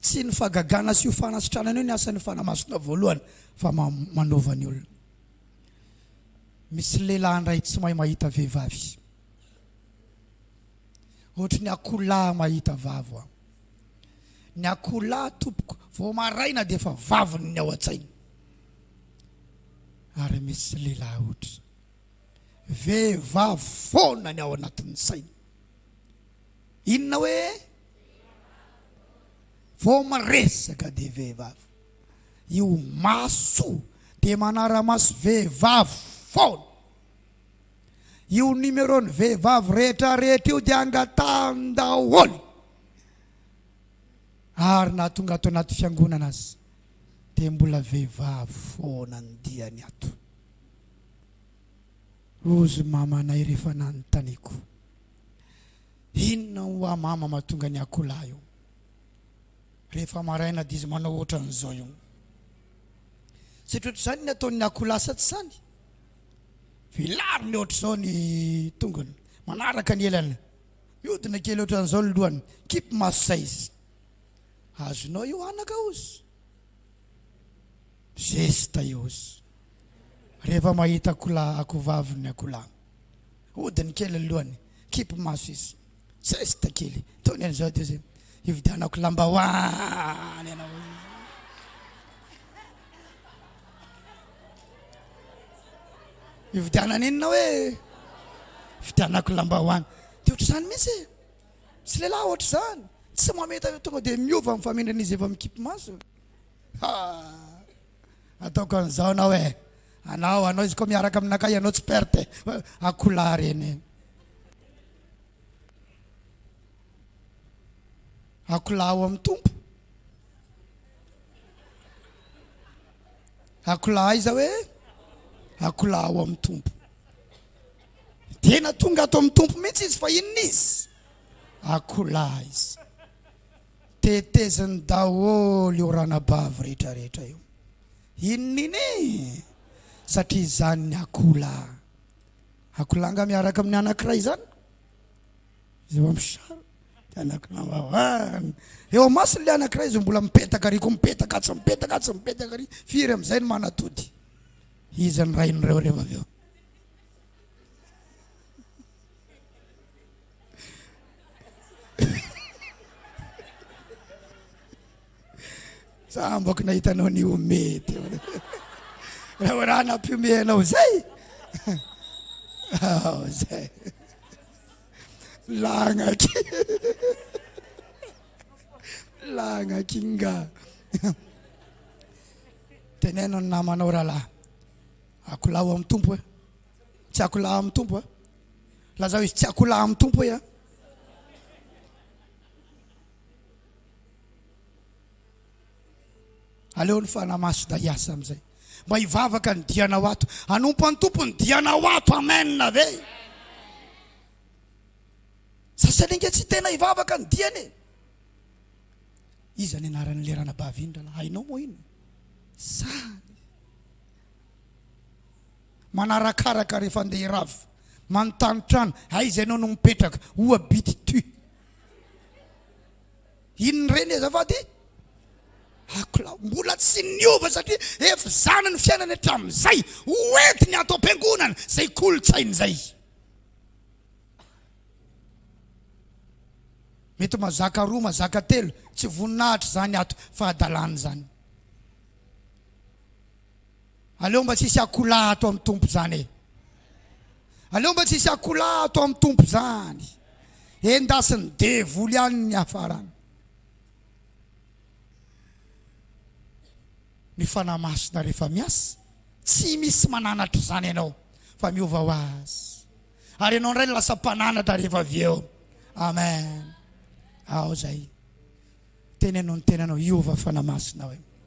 Tsy ny fahagagana sy io fanasitranana io ny asan'ny Fanahy Masina voalohany fa manova ny olona. Misy lehilahy indray tsy mahay mahita vehivavy. Ohatry ny akoholahy mahita vavy hoa. Ny akoholahy tompoko vao maraina dia efa vaviny ny ao an-tsainy. Ary misy lehilahy ohatry vehivavy foana ny ao anatin'ny sainy. Inona hoe? Vao miresaka dia vehivavy. Io maso dia manara-maso vehivavy foana. Io numéro-n'ny vehivavy rehetra rehetra io dia angatahany daholo. Ary na tonga ato anaty fiangonana aza dia mbola vehivavy foana ny diany ato. Hozy mamanay rehefa nanontaniako. Inona hoa mama mahatonga ny akoholahy io? Rehefa maraina dia izy manao ohatran'izao io. Satria ohatr'izany ny ataon'ny akoholahy sa tsy izany? Velariny ohatr'izao ny tongony, manaraka ny elany. Mihodina kely ohatran'izao ny lohany, kipy maso izay izy. Azonao io anaka ozy. Zesta io ozy. Rehefa mahita akoholahy, akohovavy ny akoholahy. Hodiny kely ny lohany, kipy maso izy. Zesta kely. Tony an'izao dia zay. Hividianako lambahoany ianao. Hividianana inona hoe? Hividianako lambahoany. Dia ohatr'izany mihitsy e. Tsy lehilahy ohatr'izany. Tsy mameta tonga dia miova ny famindran'izy efa mikipy maso. Ha! Ataoko an'izao anao e. Anao, anao izy koa miaraka aminakahy ianao tsy perte. Akoholahy reny e. Akoholahy ao amin'ny Tompo. Akoholahy aiza hoe? Akoholahy ao amin'ny Tompo. Tena tonga ato amin'ny Tompo mihitsy izy fa inona izy? Akoholahy izy. Teteziny daholo io ranabavy rehetra rehetra io. Inona iny e? Satria izany ny akoholahy. Akoholahy nga miaraka amin'ny anankiray izany? Izy eo amin'ny sary dia anankiray vavahana. Eo amasony ilay anankiray izy mbola mipetaka ary koa mipetaka atsy mipetaka atsy mipetaka ary firy amin'izay no manatody. Iza ny rain'ireo rehefa avy eo? Sambako nahita anao nihomehy teo. Raha raha nampihomehy anao zay. Ao zay. Lagnaky. Lagnaky nga. Teneno ny namanao rahalahy. Akolao amin'ny Tompo e. Tsy akolao amin'ny Tompo e. Lazao izy tsy akolao amin'ny Tompo e. Aleo ny Fanahy Masina hiasa amin'izay. Mba hivavaka ny dianao ato. Hanompo an'ny Tompo ny dianao ato. Amen ve? Sasany ange tsy tena hivavaka ny diany e. Iza ny anaran'ilay ranabavy iny rahalahy? Hainao moa iny? Sany. Manarakaraka rehefa andeha hirava. Manontany trano. Aiza ianao no mipetraka? Où habites-tu? Inona ireny azafady? Akolao. Mbola tsy niova satria efa izany ny fiainany hatramin'izay. Ho entiny ato am-piangonana izay kolontsaina izay. Mety mazaka roa, mazaka telo, tsy voninahitra izany ato fa hadalana izany. Aleo mba tsisy akoholahy ato amin'ny Tompo izany e. Aleo mba tsisy akoholahy ato amin'ny Tompo izany. Endasin'ny devoly ihany ny hiafarany. Ny Fanahy Masina rehefa miasa, tsy misy mananatra izany ianao fa miova ho azy. Ary ianao indray no lasa mpananatra rehefa avy eo. Amen. Ao izay. Teneno ny tenanao hiova Fanahy Masina hoe.